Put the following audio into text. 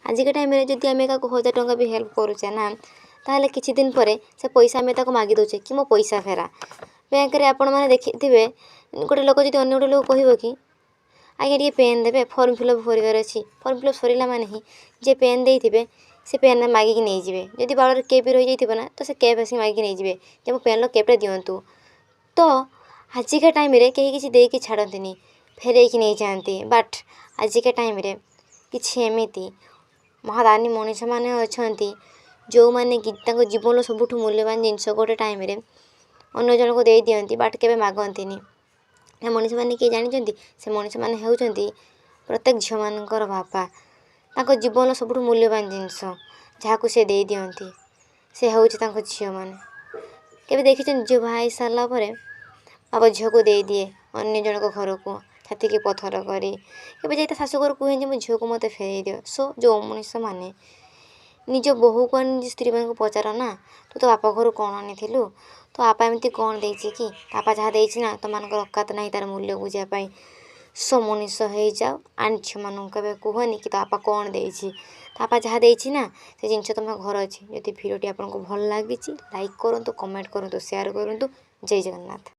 ଆଜିକା ଟାଇମ୍ରେ ଯଦି ଆମେ କାହାକୁ 1000 ଟଙ୍କା ବି ହେଲ୍ପ କରୁଛେ ନା, ତାହେଲେ କିଛି ଦିନ ପରେ ସେ ପଇସା ଆମେ ତାକୁ ମାଗି ଦେଉଛେ କି ମୋ ପଇସା ଫେରା। ବ୍ୟାଙ୍କରେ ଆପଣମାନେ ଦେଖିଥିବେ, ଗୋଟେ ଲୋକ ଯଦି ଅନ୍ୟ ଗୋଟେ ଲୋକ କହିବ କି ଆଜ୍ଞା, ଟିକେ ପେନ୍ ଦେବେ, ଫର୍ମ ଫିଲ୍ଅପ୍ କରିବାର ଅଛି। ଫର୍ମ ଫିଲ୍ଅପ୍ ସରିଲା ମାନେ ହିଁ ଯିଏ ପେନ୍ ଦେଇଥିବେ, ସେ ପେନ୍ ମାଗିକି ନେଇଯିବେ। ଯଦି ବାଳରେ କ୍ୟାପ୍ ରହିଯାଇଥିବ ନା, ତ ସେ କ୍ୟାପ୍ ଆସିକି ମାଗିକି ନେଇଯିବେ ଯେ ମୋ ପେନ୍ର କ୍ୟାପ୍ଟା ଦିଅନ୍ତୁ। ତ ଆଜିକା ଟାଇମ୍ରେ କେହି କିଛି ଦେଇକି ଛାଡ଼ନ୍ତିନି, ଫେରେଇକି ନେଇଯାଆନ୍ତି। ବଟ୍ ଆଜିକା ଟାଇମ୍ରେ କିଛି ଏମିତି ମହାଦାନୀ ମଣିଷମାନେ ଅଛନ୍ତି, ଯେଉଁମାନେ କି ତାଙ୍କ ଜୀବନର ସବୁଠୁ ମୂଲ୍ୟବାନ ଜିନିଷ ଗୋଟେ ଟାଇମ୍ରେ ଅନ୍ୟ ଜଣକୁ ଦେଇଦିଅନ୍ତି, ବଟ୍ କେବେ ମାଗନ୍ତିନି। ସେ ମଣିଷମାନେ କିଏ ଜାଣିଛନ୍ତି? ସେ ମଣିଷମାନେ ହେଉଛନ୍ତି ପ୍ରତ୍ୟେକ ଝିଅମାନଙ୍କର ବାପା। ତାଙ୍କ ଜୀବନର ସବୁଠୁ ମୂଲ୍ୟବାନ ଜିନିଷ ଯାହାକୁ ସେ ଦେଇଦିଅନ୍ତି, ସେ ହେଉଛି ତାଙ୍କ ଝିଅମାନେ। କେବେ ଦେଖିଛନ୍ତି, ଝିଅ ବାହା ହେଇ ସାରିଲା ପରେ ବାପା ଝିଅକୁ ଦେଇଦିଏ ଅନ୍ୟ ଜଣଙ୍କ ଘରକୁ ଛାତିକି ପଥର କରି? କେବେ ଯାଇ ତା ଶାଶୁ ଘରକୁ କୁହେ ଯେ ମୋ ଝିଅକୁ ମୋତେ ଫେରେଇ ଦିଅ? ସୋ ଯେଉଁ ମଣିଷମାନେ ନିଜ ବୋହୂକୁ ଆଉ ନିଜ ସ୍ତ୍ରୀମାନଙ୍କୁ ପଚାର ନା, ତୁ ତୋ ବାପା ଘରୁ କ'ଣ ଆଣିଥିଲୁ, ତୋ ବାପା ଏମିତି କ'ଣ ଦେଇଛି କି, ବାପା ଯାହା ଦେଇଛି ନା, ତୁମମାନଙ୍କର ଔକାତ ନାହିଁ ତା'ର ମୂଲ୍ୟ ବୁଝିବା ପାଇଁ। ସୋ ମଣିଷ ହେଇଯାଅ ଆଣ୍ଡ ଝିଅମାନଙ୍କୁ କେବେ କୁହନି କି ତୋ ବାପା କ'ଣ ଦେଇଛି। ତୋ ବାପା ଯାହା ଦେଇଛି ନା, ସେ ଜିନିଷ ତୁମ ଘର ଅଛି। ଯଦି ଭିଡ଼ିଓଟି ଆପଣଙ୍କୁ ଭଲ ଲାଗିଛି, ଲାଇକ୍ କରନ୍ତୁ, କମେଣ୍ଟ କରନ୍ତୁ, ସେୟାର କରନ୍ତୁ। ଜୟ ଜଗନ୍ନାଥ।